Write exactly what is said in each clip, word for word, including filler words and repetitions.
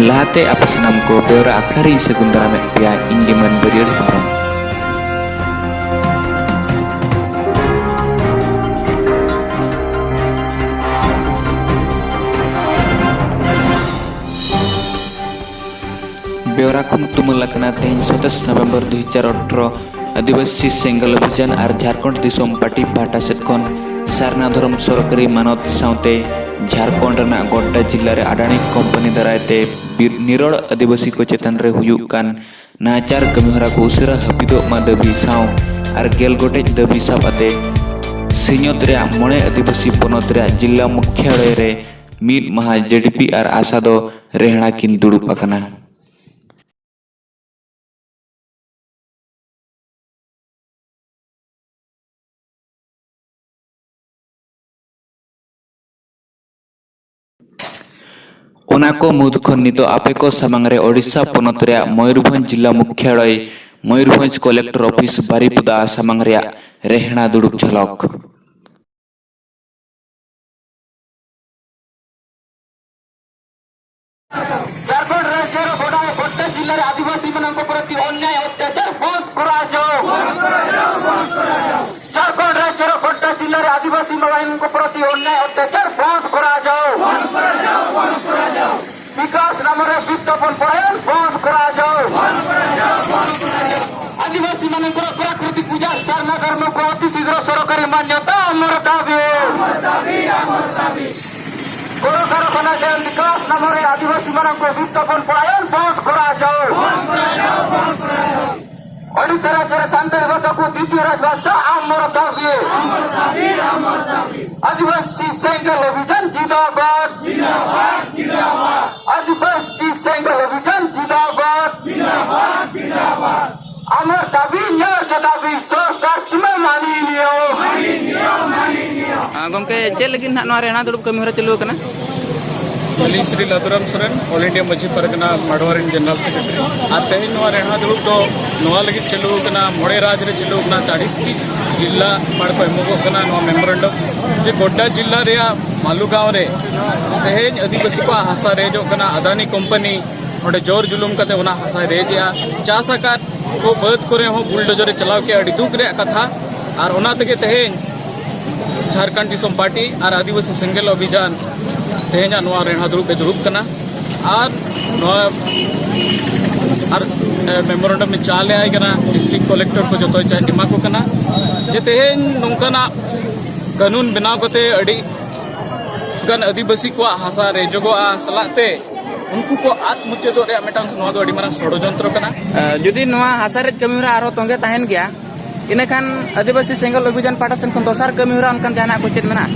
ᱞᱟᱦᱟᱛᱮ ᱟᱯᱮ ᱥᱟᱱᱟᱢ ᱠᱚ ᱵᱮᱣᱨᱟ ᱟᱠᱷᱲᱟ ᱨᱤᱧ ᱥᱟᱹᱜᱩᱱ ᱫᱟᱨᱟᱢᱮᱫ ᱯᱮᱭᱟ, ᱤᱧ ᱜᱮ ᱢᱟᱹᱱ ᱵᱟᱹᱨᱭᱟᱹᱲ ᱦᱮᱢᱵᱨᱚᱢ᱾ ᱵᱮᱣᱨᱟ ᱠᱷᱚᱱ ᱛᱩᱢᱟᱹᱞ ᱟᱠᱟᱱᱟ᱾ ᱛᱮᱦᱮᱧ ᱥᱟᱛᱟᱥ ᱱᱚᱵᱷᱮᱢᱵᱚᱨ ᱫᱩ ᱦᱟᱡᱟᱨ ᱟᱴᱷᱨᱚ, ᱟᱹᱫᱤᱵᱟᱹᱥᱤ ᱥᱮᱸᱜᱮᱞ ᱚᱵᱷᱤᱡᱟᱱ ᱟᱨ ᱡᱷᱟᱲᱠᱷᱚᱸᱰ ᱫᱤᱥᱚᱢ ᱯᱟᱨᱴᱤ ᱯᱟᱦᱴᱟ ᱥᱮᱫ ᱠᱷᱚᱱ ᱥᱟᱨᱱᱟ ᱫᱷᱚᱨᱚᱢ ᱥᱚᱨᱠᱟᱨᱤ ᱢᱟᱱᱚᱛ ᱥᱟᱶᱛᱮ ᱡᱷᱟᱲᱠᱷᱚᱸᱰ ᱨᱮᱱᱟᱜ ᱜᱚᱰᱰᱟ ᱡᱤᱞᱟ ᱨᱮ ᱟᱰᱟᱱᱤ ᱠᱚᱢᱯᱟᱱᱤ ᱫᱟᱨᱟᱭ ᱛᱮ ᱵᱤᱨ ᱱᱤᱨᱚᱲ ᱟᱹᱫᱤᱵᱟᱹᱥᱤ ᱠᱚ ᱪᱮᱛᱟᱱ ᱨᱮ ᱦᱩᱭᱩᱜ ᱠᱟᱱ ᱱᱟᱦᱟᱪᱟᱨ ᱠᱟᱹᱢᱤᱦᱚᱨᱟ ᱠᱚ ᱩᱥᱟᱹᱨᱟ ᱦᱟᱹᱯᱤᱫᱚᱜ ᱢᱟ ᱫᱟᱹᱵᱤ ᱥᱟᱶ ᱟᱨ ᱜᱮᱞ ᱜᱚᱴᱮᱡ ᱫᱟᱹᱵᱤ ᱥᱟᱵ ᱟᱛᱮ ᱥᱤᱧᱚᱛ ᱨᱮᱭᱟᱜ ᱢᱚᱬᱮ ᱟᱹᱫᱤᱵᱟᱹᱥᱤ ᱯᱚᱱᱚᱛ ᱨᱮᱭᱟᱜ ᱡᱤᱞᱟ ᱢᱩᱠᱷᱭᱟᱞᱚᱭ ᱨᱮ ᱢᱤᱫ ᱢᱟᱦᱟ ᱡᱮᱰᱤᱯᱤ ᱟᱨ ᱟᱥᱟ ᱫᱚ ᱨᱮᱦᱲᱟ ᱠᱤᱱ ᱫᱩᱲᱩᱵ ᱟᱠᱟᱱᱟ᱾ ᱚᱱᱟ ᱠᱚ ᱢᱩᱫᱽ ᱠᱷᱚᱱ ᱱᱤᱛᱚᱜ ᱟᱯᱮ ᱠᱚ ᱥᱟᱢᱟᱝ ᱨᱮ ᱳᱰᱤᱥᱟ ᱯᱚᱱᱚᱛ ᱨᱮᱭᱟᱜ ᱢᱚᱭᱩᱨᱵᱷᱚᱸᱡᱽ ᱡᱤᱞᱟ ᱢᱩᱠᱷᱭᱟᱞᱚᱭ, ᱢᱚᱭᱩᱨᱵᱷᱚᱸᱡᱽ ᱠᱚᱞᱮᱠᱴᱚᱨ ᱚᱯᱷᱤᱥ, ᱵᱟᱨᱤᱯᱚᱫᱟ ᱥᱟᱢᱟᱝ ᱨᱮᱭᱟᱜ ᱨᱮᱦᱲᱟ ᱫᱩᱲᱩᱵ ᱡᱷᱚᱞᱚᱠ᱾ ଝାଡ଼ଖଣ୍ଡ ରାଜ୍ୟର ଗୋଟା ଗୋଟା ଜିଲ୍ଲାରେ ଆଦିବାସୀମାନଙ୍କ ପ୍ରତି ଅନ୍ୟାୟ ଅତ୍ୟାଚାର ବନ୍ଦ କରାଯାଉ। ଝାଡ଼ଖଣ୍ଡ ରାଜ୍ୟର ଗୋଟା ଜିଲ୍ଲାରେ ଆଦିବାସୀମାନଙ୍କ ପ୍ରତି ଅନ୍ୟାୟ ଅତ୍ୟାଚାର ବନ୍ଦ କରାଯାଉ। ବିକାଶ ନାମରେ ବିସ୍ଥାପନ ପଳାୟନ ବନ୍ଦ କରାଯାଉ। ଆଦିବାସୀମାନଙ୍କର କଳାକୃତି ପୂଜା ସାରନା ଧର୍ମକୁ ଅତି ଶୀଘ୍ର ସରକାରୀ ମାନ୍ୟତା ଆମର ଦାବି। କଳକାରଖାନା ଡ୍ୟାମ୍ ବିକାଶ ନାମରେ ଆଦିବାସୀମାନଙ୍କୁ ବିସ୍ଥାପନ ପଳାୟନ ବନ୍ଦ କରାଯାଉ। ଓଡ଼ିଶା ରାଜ୍ୟରେ ଶାନ୍ତି ବ୍ୟବସ୍ଥାକୁ ଦ୍ୱିତୀୟ ରାଜଭାଷା ଆମର ଦାବି। ଆଦିବାସୀ ସେଙ୍ଗେଲ ଅଭିଯାନ ଜିନ୍ଦାବାଦ। ଆଦିବାସୀ ସେଙ୍ଗେଲ ଅଭିଯାନ ଜିନ୍ଦାବାଦ। ଆମର ଦାବି, ନ୍ୟାୟ ଦାବି, ସରକାର ତୁମେ ମାନି ନିଅ। ଆ, ᱜᱚᱢᱠᱮ, ᱪᱮᱫ ᱞᱟᱹᱜᱤᱫ ᱱᱟᱦᱟᱜ ᱱᱚᱣᱟ ᱨᱮᱦᱲᱟ ᱫᱩᱲᱩᱵ ᱠᱟᱹᱢᱤ ᱦᱚᱨᱟ ᱪᱟᱹᱞᱩ ᱟᱠᱟᱱᱟ? ᱟᱹᱞᱤᱧ ᱥᱨᱤ ᱞᱟᱫᱩᱨᱟᱢ ᱥᱚᱨᱮᱱ, ᱚᱞ ᱤᱱᱰᱤᱭᱟ ᱢᱟᱹᱡᱷᱤ ᱯᱟᱨᱜᱟᱱᱟ ᱢᱟᱰᱣᱟ ᱨᱮᱱ ᱡᱮᱱᱟᱨᱟᱞ ᱥᱮᱠᱨᱮᱴᱟᱨᱤ᱾ ᱟᱨ ᱛᱮᱦᱮᱧ ᱱᱚᱣᱟ ᱨᱮᱦᱟ ᱫᱩᱲᱩᱵ ᱫᱚ ᱱᱚᱣᱟ ᱞᱟᱹᱜᱤᱫ ᱪᱟᱹᱞᱩ ᱟᱠᱟᱱᱟ, ᱢᱚᱬᱮ ᱨᱟᱡᱽ ᱨᱮ ᱪᱟᱹᱞᱩ ᱟᱠᱟᱱᱟ, ᱪᱟᱲᱤᱥ ᱴᱤ ᱡᱤᱞᱟ ᱯᱟᱲ ᱠᱚ ᱮᱢᱚᱜᱚᱜ ᱠᱟᱱᱟ ᱱᱚᱣᱟ ᱢᱮᱢᱳᱨᱮᱱᱰᱟᱢ, ᱡᱮ ᱜᱚᱰᱰᱟ ᱡᱤᱞᱟ ᱨᱮᱭᱟᱜ ᱢᱟᱞᱩᱜᱟᱸᱣ ᱨᱮ ᱛᱮᱦᱮᱧ ᱟᱹᱫᱤᱵᱟᱹᱥᱤ ᱠᱚᱣᱟᱜ ᱦᱟᱥᱟ ᱨᱮᱡᱚᱜ ᱠᱟᱱᱟ᱾ ᱟᱫᱟᱱᱤ ᱠᱳᱢᱯᱟᱱᱤ ᱚᱸᱰᱮ ᱡᱳᱨ ᱡᱩᱞᱩᱢ ᱠᱟᱛᱮ ᱚᱱᱟ ᱦᱟᱥᱟᱭ ᱨᱮᱡᱮᱜᱼᱟ᱾ ᱪᱟᱥ ᱟᱠᱟᱫ ᱠᱚ ᱵᱟᱹᱫᱽ ᱠᱚᱨᱮ ᱦᱚᱸ ᱵᱩᱞᱰᱳᱡᱟᱨ ᱮ ᱪᱟᱞᱟᱣ ᱠᱮᱜᱼᱟ, ᱟᱹᱰᱤ ᱫᱩᱠ ᱨᱮᱭᱟᱜ ᱠᱟᱛᱷᱟ᱾ ᱟᱨ ᱚᱱᱟ ᱛᱮᱜᱮ ᱛᱮᱦᱮᱧ ᱡᱷᱟᱲᱠᱷᱚᱸᱰ ᱫᱤᱥᱚᱢ ᱯᱟᱨᱴᱤ ᱟᱨ ᱟᱹᱫᱤᱵᱟᱹᱥᱤ ᱥᱮᱸᱜᱮᱞ ᱚᱵᱷᱤᱡᱟᱱ ᱛᱮᱦᱮᱧᱟᱜ ᱱᱚᱣᱟ ᱨᱮᱦᱟ ᱫᱩᱲᱩᱵ ᱮ ᱫᱩᱲᱩᱵ ᱠᱟᱱᱟ᱾ ᱟᱨ ᱱᱚᱣᱟ ᱟᱨ, ᱮ, ᱢᱮᱢᱳᱨᱮᱱᱰᱟᱢ ᱮ ᱪᱟᱞ ᱮ ᱟᱭ ᱠᱟᱱᱟ, ᱰᱤᱥᱴᱨᱤᱠᱴ ᱠᱚᱞᱮᱠᱴᱚᱨ ᱠᱚ ᱡᱚᱛᱚᱭ ᱪᱟ-, ᱮᱢᱟ ᱠᱚ ᱠᱟᱱᱟ, ᱡᱮ ᱛᱮᱦᱮᱧ ᱱᱚᱝᱠᱟᱱᱟᱜ ᱠᱟᱹᱱᱩᱱ ᱵᱮᱱᱟᱣ ᱠᱟᱛᱮ ᱟᱹᱰᱤ ᱜᱟᱱ ᱟᱹᱫᱤᱵᱟᱹᱥᱤ ᱠᱚᱣᱟᱜ ᱦᱟᱥᱟ ᱨᱮᱡᱚᱜᱚᱜᱼᱟ ᱥᱟᱞᱟᱜ ᱛᱮ ᱩᱱᱠᱩ ᱠᱚ ᱟᱫ ᱢᱩᱪᱟᱹᱫᱚᱜ ᱨᱮᱭᱟᱜ ᱢᱤᱫᱴᱟᱝ ᱱᱚᱣᱟ ᱫᱚ ᱟᱹᱰᱤ ᱢᱟᱨᱟᱝ ᱥᱚᱲᱚᱡᱚᱱᱛᱨᱚ ᱠᱟᱱᱟ᱾ ᱟᱨ ᱡᱩᱫᱤ ᱱᱚᱣᱟ ᱦᱟᱥᱟ ᱨᱮᱡ ᱠᱟᱹᱢᱤᱦᱚᱨᱟ ᱟᱨᱦᱚᱸ ᱛᱚᱸᱜᱮ ᱛᱟᱦᱮᱱ ᱜᱮᱭᱟ, ᱤᱱᱟᱹᱠᱷᱟᱱ ᱟᱹᱫᱤᱵᱟᱹᱥᱤ ᱥᱮᱸᱜᱮᱞ ᱚᱵᱷᱤᱡᱟᱱ ᱯᱟᱦᱴᱟ ᱥᱮᱱ ᱠᱷᱚᱱ ᱫᱚᱥᱟᱨ ᱠᱟᱹᱢᱤᱦᱚᱨᱟ ᱚᱱᱠᱟᱱ ᱡᱟᱦᱟᱱᱟᱜ ᱠᱚ ᱪᱮᱫ ᱢᱮᱱᱟᱜᱼᱟ?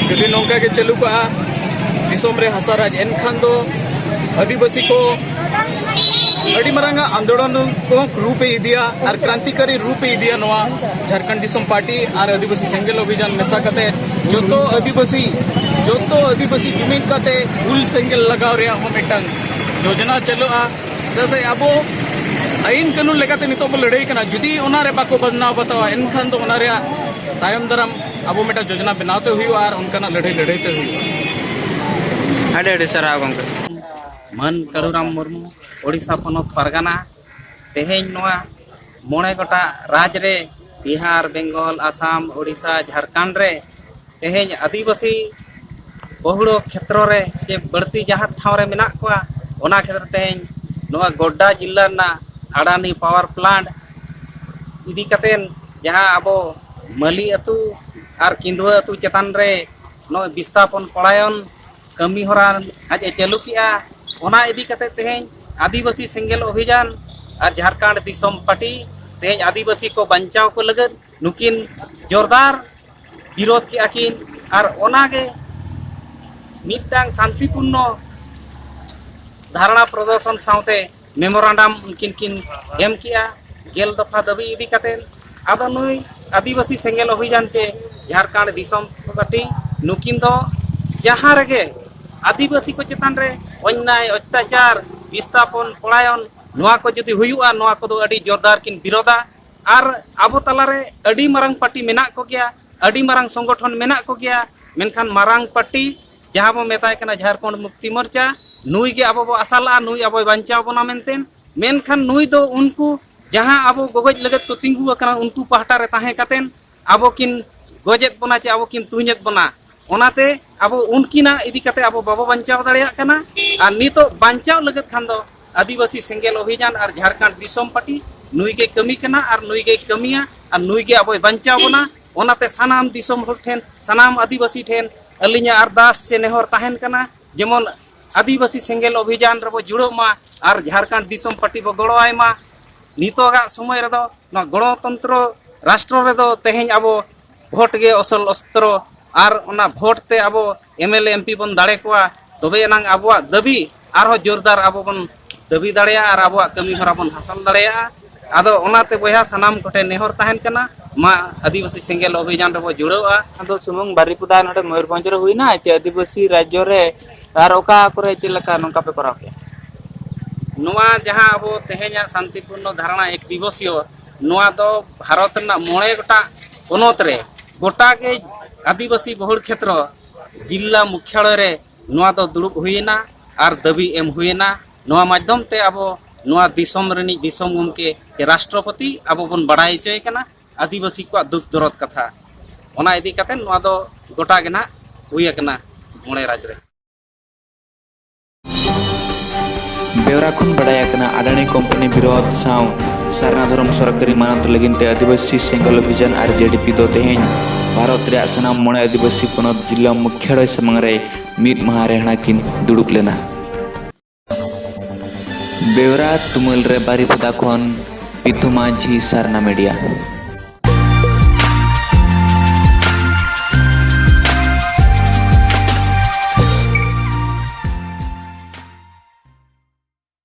ᱡᱩᱫᱤ ᱱᱚᱝᱠᱟ ᱜᱮ ᱪᱟᱹᱞᱩ ᱠᱚᱜᱼᱟ, ᱫᱤᱥᱚᱢ ᱨᱮ ᱦᱟᱥᱟ ᱨᱟᱡᱽ, ᱮᱱᱠᱷᱟᱱ ᱫᱚ ᱟᱹᱫᱤᱵᱟᱹᱥᱤ ᱠᱚ ᱟᱹᱰᱤ ᱢᱟᱨᱟᱝ ᱟᱜ ᱟᱱᱫᱳᱞᱚᱱ ᱠᱚᱦᱚᱸ ᱨᱩᱯ ᱮ ᱤᱫᱤᱭᱟ ᱟᱨ ᱠᱨᱟᱱᱛᱤᱠᱟᱨᱤ ᱨᱩᱯ ᱮ ᱤᱫᱤᱭᱟ ᱱᱚᱣᱟ ᱡᱷᱟᱲᱠᱷᱚᱸᱰ ᱫᱤᱥᱚᱢ ᱯᱟᱨᱴᱤ ᱟᱨ ᱟᱹᱫᱤᱵᱟᱹᱥᱤ ᱥᱮᱸᱜᱮᱞ ᱚᱵᱷᱤᱡᱟᱱ ᱢᱮᱥᱟ ᱠᱟᱛᱮ ᱡᱚᱛᱚ ᱟᱹᱫᱤᱵᱟᱹᱥᱤ, ᱡᱚᱛᱚ ᱟᱹᱫᱤᱵᱟᱹᱥᱤ ᱡᱩᱢᱤᱫ ᱠᱟᱛᱮ ᱦᱩᱞ ᱥᱮᱸᱜᱮᱞ ᱞᱟᱜᱟᱣ ᱨᱮᱭᱟᱜ ᱦᱚᱸ ᱢᱤᱫᱴᱟᱝ ᱡᱳᱡᱚᱱᱟ ᱪᱟᱹᱞᱩᱜᱼᱟ᱾ ᱪᱮᱫᱟᱜ ᱥᱮ ᱟᱵᱚ ᱟᱹᱭᱤᱱ ᱠᱟᱹᱱᱩᱱ ᱞᱮᱠᱟᱛᱮ ᱱᱤᱛᱚᱜ ᱵᱚ ᱞᱟᱹᱲᱦᱟᱹᱭ ᱠᱟᱱᱟ, ᱡᱩᱫᱤ ᱚᱱᱟ ᱨᱮ ᱵᱟᱠᱚ ᱵᱟᱫᱱᱟᱣ ᱵᱟᱛᱟᱣᱟ, ᱮᱱᱠᱷᱟᱱ ᱫᱚ ᱚᱱᱟ ᱨᱮᱭᱟᱜ ᱛᱟᱭᱚᱢ ᱫᱟᱨᱟᱢ ᱟᱵᱚ ᱢᱤᱫᱴᱟᱝ ᱡᱳᱡᱚᱱᱟ ᱵᱮᱱᱟᱣ ᱛᱮ ᱦᱩᱭᱩᱜᱼᱟ ᱟᱨ ᱚᱱᱠᱟᱱᱟᱜ ᱞᱟᱹᱲᱦᱟᱹᱭ ᱞᱟᱹᱲᱦᱟᱹᱭ ᱛᱮ ᱦᱩᱭᱩᱜᱼᱟ᱾ ᱟᱹᱰᱤ ᱟᱹᱰᱤ ᱥᱟᱨᱦᱟᱣ ᱜᱚᱢᱠᱮ᱾ ᱢᱟᱹᱱ ᱠᱟᱹᱲᱩᱨᱟᱢ ᱢᱩᱨᱢᱩ, ᱳᱰᱤᱥᱟ ᱯᱚᱱᱚᱛ ᱯᱟᱨᱜᱟᱱᱟ᱾ ᱛᱮᱦᱮᱧ ᱱᱚᱣᱟ ᱢᱚᱬᱮ ᱜᱚᱴᱟᱝ ᱨᱟᱡᱽ ᱨᱮ, ᱵᱤᱦᱟᱨ, ᱵᱮᱝᱜᱚᱞ, ᱟᱥᱟᱢ, ᱳᱰᱤᱥᱟ, ᱡᱷᱟᱲᱠᱷᱚᱸᱰ ᱨᱮ ᱛᱮᱦᱮᱧ ᱟᱹᱫᱤᱵᱟᱹᱥᱤ ᱵᱚᱦᱩᱲᱚ ᱠᱷᱮᱛᱨᱚ ᱨᱮ ᱪᱮ ᱵᱟᱹᱲᱛᱤ ᱡᱟᱦᱟᱸ ᱴᱷᱟᱶ ᱨᱮ ᱢᱮᱱᱟᱜ ᱠᱚᱣᱟ, ᱚᱱᱟ ᱠᱷᱮᱛᱨᱮ ᱛᱮᱦᱮᱧ ᱱᱚᱣᱟ ᱜᱚᱰᱰᱟ ᱡᱤᱞᱟ ᱨᱮᱱᱟᱜ ᱟᱰᱟᱱᱤ ᱯᱟᱣᱟᱨ ᱯᱞᱟᱱᱴ ᱤᱫᱤ ᱠᱟᱛᱮᱱ ᱡᱟᱦᱟᱸ ᱟᱵᱚ ᱢᱟᱹᱞᱤ ᱟᱹᱛᱩ ᱟᱨ ᱠᱤᱸᱫᱩᱣᱟᱹ ᱟᱹᱛᱩ ᱪᱮᱛᱟᱱ ᱨᱮ ᱱᱚᱜᱼᱚᱭ ᱵᱤᱥᱛᱷᱟᱯᱚᱱ ᱯᱚᱲᱟᱭᱚᱱ ᱠᱟᱹᱢᱤ ᱦᱚᱨᱟ ᱟᱡ ᱮ ᱪᱟᱹᱞᱩ ᱠᱮᱜᱼᱟ, ᱚᱱᱟ ᱤᱫᱤ ᱠᱟᱛᱮ ᱛᱮᱦᱮᱧ ᱟᱹᱫᱤᱵᱟᱹᱥᱤ ᱥᱮᱸᱜᱮᱞ ᱚᱵᱷᱤᱡᱟᱱ ᱟᱨ ᱡᱷᱟᱲᱠᱷᱚᱸᱰ ᱫᱤᱥᱚᱢ ᱯᱟᱨᱴᱤ ᱛᱮᱦᱮᱧ ᱟᱹᱫᱤᱵᱟᱹᱥᱤ ᱠᱚ ᱵᱟᱧᱪᱟᱣ ᱠᱚ ᱞᱟᱹᱜᱤᱫ ᱱᱩᱠᱤᱱ ᱡᱳᱨᱫᱟᱨ ᱵᱤᱨᱳᱫᱷ ᱠᱮᱜᱼᱟ ᱠᱤᱱ᱾ ᱟᱨ ᱚᱱᱟᱜᱮ ᱢᱤᱫᱴᱟᱝ ᱥᱟᱱᱛᱤᱯᱩᱨᱱᱚ ᱫᱷᱟᱨᱱᱟ ᱯᱨᱚᱫᱚᱨᱥᱚᱱ ᱥᱟᱶᱛᱮ ᱢᱮᱢᱳᱨᱟᱱᱰᱟᱢ ᱩᱱᱠᱤᱱ ᱠᱤᱱ ᱮᱢ ᱠᱮᱜᱼᱟ, ᱜᱮᱞ ᱫᱚᱯᱷᱟ ᱫᱟᱹᱵᱤ ᱤᱫᱤ ᱠᱟᱛᱮ᱾ ᱟᱫᱚ ᱱᱩᱭ ᱟᱹᱫᱤᱵᱟᱹᱥᱤ ᱥᱮᱸᱜᱮᱞ ᱚᱵᱷᱤᱡᱟᱱ ᱪᱮ ᱡᱷᱟᱲᱠᱷᱚᱸᱰ ᱫᱤᱥᱚᱢ ᱯᱟᱨᱴᱤ, ᱱᱩᱠᱤᱱ ᱫᱚ ᱡᱟᱦᱟᱸ ᱨᱮᱜᱮ ᱟᱹᱫᱤᱵᱟᱹᱥᱤ ᱠᱚ ᱪᱮᱛᱟᱱ ᱨᱮ ᱚᱱᱱᱟᱭ, ᱚᱛᱛᱟᱪᱟᱨ, ᱵᱤᱥᱛᱷᱟᱯᱚᱱ, ᱯᱚᱲᱟᱭᱚᱱ, ᱱᱚᱣᱟ ᱠᱚ ᱡᱩᱫᱤ ᱦᱩᱭᱩᱜᱼᱟ, ᱱᱚᱣᱟ ᱠᱚᱫᱚ ᱟᱹᱰᱤ ᱡᱳᱨᱫᱟᱨ ᱠᱤᱱ ᱵᱤᱨᱳᱫᱟ᱾ ᱟᱨ ᱟᱵᱚ ᱛᱟᱞᱟᱨᱮ ᱟᱹᱰᱤ ᱢᱟᱨᱟᱝ ᱯᱟᱹᱴᱤ ᱢᱮᱱᱟᱜ ᱠᱚᱜᱮᱭᱟ, ᱟᱹᱰᱤ ᱢᱟᱨᱟᱝ ᱥᱚᱝᱜᱚᱴᱷᱚᱱ ᱢᱮᱱᱟᱜ ᱠᱚᱜᱮᱭᱟ, ᱢᱮᱱᱠᱷᱟᱱ ᱢᱟᱨᱟᱝ ᱯᱟᱹᱴᱤ ᱡᱟᱦᱟᱸ ᱵᱚ ᱢᱮᱛᱟᱭ ᱠᱟᱱᱟ ᱡᱷᱟᱲᱠᱷᱚᱸᱰ ᱢᱩᱠᱛᱤ ᱢᱳᱨᱪᱟ, ᱱᱩᱭ ᱜᱮ ᱟᱵᱚ ᱵᱚ ᱟᱥᱟ ᱞᱟᱜᱼᱟ, ᱱᱩᱭ ᱟᱵᱚᱭ ᱵᱟᱧᱪᱟᱣ ᱵᱚᱱᱟ ᱢᱮᱱᱛᱮ᱾ ᱢᱮᱱᱠᱷᱟᱱ ᱱᱩᱭ ᱫᱚ ᱩᱱᱠᱩ ᱡᱟᱦᱟᱸ ᱟᱵᱚ ᱜᱚᱜᱚᱡ ᱞᱟᱹᱜᱤᱫ ᱠᱚ ᱛᱤᱸᱜᱩ ᱟᱠᱟᱱᱟ, ᱩᱱᱠᱩ ᱯᱟᱦᱴᱟ ᱨᱮ ᱛᱟᱦᱮᱸ ᱠᱟᱛᱮ ᱟᱵᱚ ᱠᱤᱱ ᱜᱚᱡᱮᱫ ᱵᱚᱱᱟ ᱪᱮ ᱟᱵᱚ ᱠᱤᱱ ᱛᱩᱧᱮᱫ ᱵᱚᱱᱟ, ᱚᱱᱟᱛᱮ ᱟᱵᱚ ᱩᱱᱠᱤᱱᱟᱜ ᱤᱫᱤ ᱠᱟᱛᱮ ᱟᱵᱚ ᱵᱟᱵᱚ ᱵᱟᱧᱪᱟᱣ ᱫᱟᱲᱮᱭᱟᱜ ᱠᱟᱱᱟ᱾ ᱟᱨ ᱱᱤᱛᱚᱜ ᱵᱟᱧᱪᱟᱣ ᱞᱟᱹᱜᱤᱫ ᱠᱷᱟᱱ ᱫᱚ ᱟᱹᱫᱤᱵᱟᱹᱥᱤ ᱥᱮᱸᱜᱮᱞ ᱚᱵᱷᱤᱡᱟᱱ ᱟᱨ ᱡᱷᱟᱲᱠᱷᱚᱸᱰ ᱫᱤᱥᱚᱢ ᱯᱟᱨᱴᱤ ᱱᱩᱭ ᱜᱮ ᱠᱟᱹᱢᱤ ᱠᱟᱱᱟ ᱟᱨ ᱱᱩᱭ ᱜᱮᱭ ᱠᱟᱹᱢᱤᱭᱟ ᱟᱨ ᱱᱩᱭ ᱜᱮ ᱟᱵᱚᱭ ᱵᱟᱧᱪᱟᱣ ᱵᱚᱱᱟ᱾ ᱚᱱᱟᱛᱮ ᱥᱟᱱᱟᱢ ᱫᱤᱥᱚᱢ ᱦᱚᱲ ᱴᱷᱮᱱ, ᱥᱟᱱᱟᱢ ᱟᱹᱫᱤᱵᱟᱹᱥᱤ ᱴᱷᱮᱱ ᱟᱹᱞᱤᱧᱟᱜ ᱟᱨᱫᱟᱥ ᱪᱮ ᱱᱮᱦᱚᱨ ᱛᱟᱦᱮᱱ ᱠᱟᱱᱟ, ᱡᱮᱢᱚᱱ ᱟᱹᱫᱤᱵᱟᱹᱥᱤ ᱥᱮᱸᱜᱮᱞ ᱚᱵᱷᱤᱡᱟᱱ ᱨᱮᱵᱚ ᱡᱩᱲᱟᱹᱜ ᱢᱟ ᱟᱨ ᱡᱷᱟᱲᱠᱷᱚᱸᱰ ᱫᱤᱥᱚᱢ ᱯᱟᱨᱴᱤ ᱵᱚ ᱜᱚᱲᱚ ᱟᱭ ᱢᱟ᱾ ᱱᱤᱛᱚᱜᱟᱜ ᱥᱚᱢᱚᱭ ᱨᱮᱫᱚ ᱱᱚᱣᱟ ᱜᱚᱬᱚᱛᱚᱱᱛᱨᱚ ᱨᱟᱥᱴᱨᱚ ᱨᱮᱫᱚ ᱛᱮᱦᱮᱧ ᱟᱵᱚ ᱵᱷᱳᱴ ᱜᱮ ᱟᱥᱚᱞ ᱚᱥᱛᱨᱚ, ᱟᱨ ᱚᱱᱟ ᱵᱷᱳᱴ ᱛᱮ ᱟᱵᱚ M L A, M P ᱵᱚᱱ ᱫᱟᱲᱮ ᱠᱚᱣᱟ, ᱛᱚᱵᱮ ᱮᱱᱟᱝ ᱟᱵᱚᱣᱟᱜ ᱫᱟᱹᱵᱤ ᱟᱨᱦᱚᱸ ᱡᱳᱨᱫᱟᱨ ᱟᱵᱚ ᱵᱚᱱ ᱫᱟᱹᱵᱤ ᱫᱟᱲᱮᱭᱟᱜᱼᱟ ᱟᱨ ᱟᱵᱚᱣᱟᱜ ᱠᱟᱹᱢᱤ ᱦᱚᱨᱟ ᱵᱚᱱ ᱦᱟᱥᱤᱞ ᱫᱟᱲᱮᱭᱟᱜᱼᱟ᱾ ᱟᱫᱚ ᱚᱱᱟᱛᱮ ᱵᱚᱭᱦᱟ, ᱥᱟᱱᱟᱢ ᱠᱚᱴᱷᱮᱱ ᱱᱮᱦᱚᱨ ᱛᱟᱦᱮᱱ ᱠᱟᱱᱟ, ᱢᱟ ᱟᱹᱫᱤᱵᱟᱹᱥᱤ ᱥᱮᱸᱜᱮᱞ ᱚᱵᱷᱤᱡᱟᱱ ᱨᱮᱵᱚ ᱡᱩᱲᱟᱹᱜᱼᱟ᱾ ᱟᱫᱚ ᱥᱩᱢᱩᱝ ᱵᱟᱨᱤᱯᱚᱫᱟ ᱱᱚᱰᱮ ᱢᱚᱭᱩᱨᱵᱷᱚᱸᱡᱽ ᱨᱮ ᱦᱩᱭᱱᱟ ᱪᱮ ᱟᱹᱫᱤᱵᱟᱹᱥᱤ ᱨᱟᱡᱽᱡᱚ ᱨᱮ ᱟᱨ ᱚᱠᱟ ᱠᱚᱨᱮ ᱪᱮᱫ ᱞᱮᱠᱟ ᱱᱚᱝᱠᱟ ᱯᱮ ᱠᱚᱨᱟᱣ ᱠᱮᱜᱼᱟ? ᱱᱚᱣᱟ ᱡᱟᱦᱟᱸ ᱟᱵᱚ ᱛᱮᱦᱮᱧᱟᱜ ᱥᱟᱱᱛᱤᱯᱩᱨᱱᱚ ᱫᱷᱟᱨᱱᱟ ᱮᱠ ᱫᱤᱵᱚᱥᱤᱭᱚ, ᱱᱚᱣᱟ ᱫᱚ ᱵᱷᱟᱨᱚᱛ ᱨᱮᱱᱟᱜ ᱢᱚᱬᱮ ᱜᱚᱴᱟᱝ ᱯᱚᱱᱚᱛ ᱨᱮ ᱜᱚᱴᱟ ᱜᱮ ᱟᱹᱫᱤᱵᱟᱹᱥᱤ ᱵᱚᱦᱩᱞ ᱠᱷᱮᱛᱨᱚ ᱡᱤᱞᱞᱟ ᱢᱩᱠᱷᱭᱟᱞᱚᱭ ᱨᱮ ᱱᱚᱣᱟ ᱫᱚ ᱫᱩᱲᱩᱵ ᱦᱩᱭᱮᱱᱟ ᱟᱨ ᱫᱟᱹᱵᱤ ᱮᱢ ᱦᱩᱭᱮᱱᱟ᱾ ᱱᱚᱣᱟ ᱢᱟᱫᱽᱫᱷᱚᱢ ᱛᱮ ᱟᱵᱚ ᱱᱚᱣᱟ ᱫᱤᱥᱚᱢ ᱨᱤᱱᱤᱡ ᱫᱤᱥᱚᱢ ᱜᱚᱢᱠᱮ ᱪᱮ ᱨᱟᱥᱴᱨᱚᱯᱚᱛᱤ ᱟᱵᱚ ᱵᱚᱱ ᱵᱟᱲᱟᱭ ᱦᱚᱪᱚᱭᱮ ᱠᱟᱱᱟ ᱟᱹᱫᱤᱵᱟᱹᱥᱤ ᱠᱚᱣᱟᱜ ᱫᱩᱠ ᱫᱚᱨᱚᱫ ᱠᱟᱛᱷᱟ᱾ ᱚᱱᱟ ᱤᱫᱤ ᱠᱟᱛᱮ ᱱᱚᱣᱟ ᱫᱚ ᱜᱚᱴᱟ ᱜᱮ ᱱᱟᱜ ᱦᱩᱭ ᱟᱠᱟᱱᱟ ᱢᱚᱬᱮ ᱨᱟᱡᱽ ᱨᱮ᱾ ᱵᱮᱣᱨᱟ ᱠᱷᱚᱱ ᱵᱟᱰᱟᱭ ᱟᱠᱟᱱᱟ, ᱟᱰᱟᱱᱤ ᱠᱚᱢᱯᱟᱱᱤ ᱵᱤᱨᱳᱫᱷ ᱥᱟᱶ ᱥᱟᱨᱱᱟ ᱫᱷᱚᱨᱚᱢ ᱥᱚᱨᱠᱟᱨᱤ ᱢᱟᱱᱚᱛ ᱞᱟᱹᱜᱤᱫ ᱛᱮ ᱟᱹᱫᱤᱵᱟᱹᱥᱤ ᱥᱮᱸᱜᱮᱞ ᱚᱵᱷᱤᱡᱟᱱ ᱟᱨ ᱡᱮ ᱰᱤ ᱯᱤ ᱫᱚ ᱛᱮᱦᱮᱧ ᱵᱷᱟᱨᱚᱛ ᱨᱮᱭᱟᱜ ᱥᱟᱱᱟᱢ ᱢᱚᱬᱮ ᱟᱹᱫᱤᱵᱟᱹᱥᱤ ᱯᱚᱱᱚᱛ ᱡᱤᱞᱟ ᱢᱩᱠᱷᱭᱟᱞᱚᱭ ᱥᱟᱢᱟᱝ ᱨᱮ ᱢᱤᱫ ᱢᱟᱦᱟ ᱨᱮᱦᱲᱟ ᱠᱤᱱ ᱫᱩᱲᱩᱵ ᱞᱮᱱᱟ᱾ ᱵᱮᱣᱨᱟ ᱛᱩᱢᱟᱹᱞ ᱨᱮ ᱵᱟᱨᱤᱯᱚᱫᱟ ᱠᱷᱚᱱ ᱯᱤᱛᱷᱩ ᱢᱟᱹᱡᱷᱤ, ᱥᱟᱨᱱᱟ ᱢᱤᱰᱤᱭᱟ᱾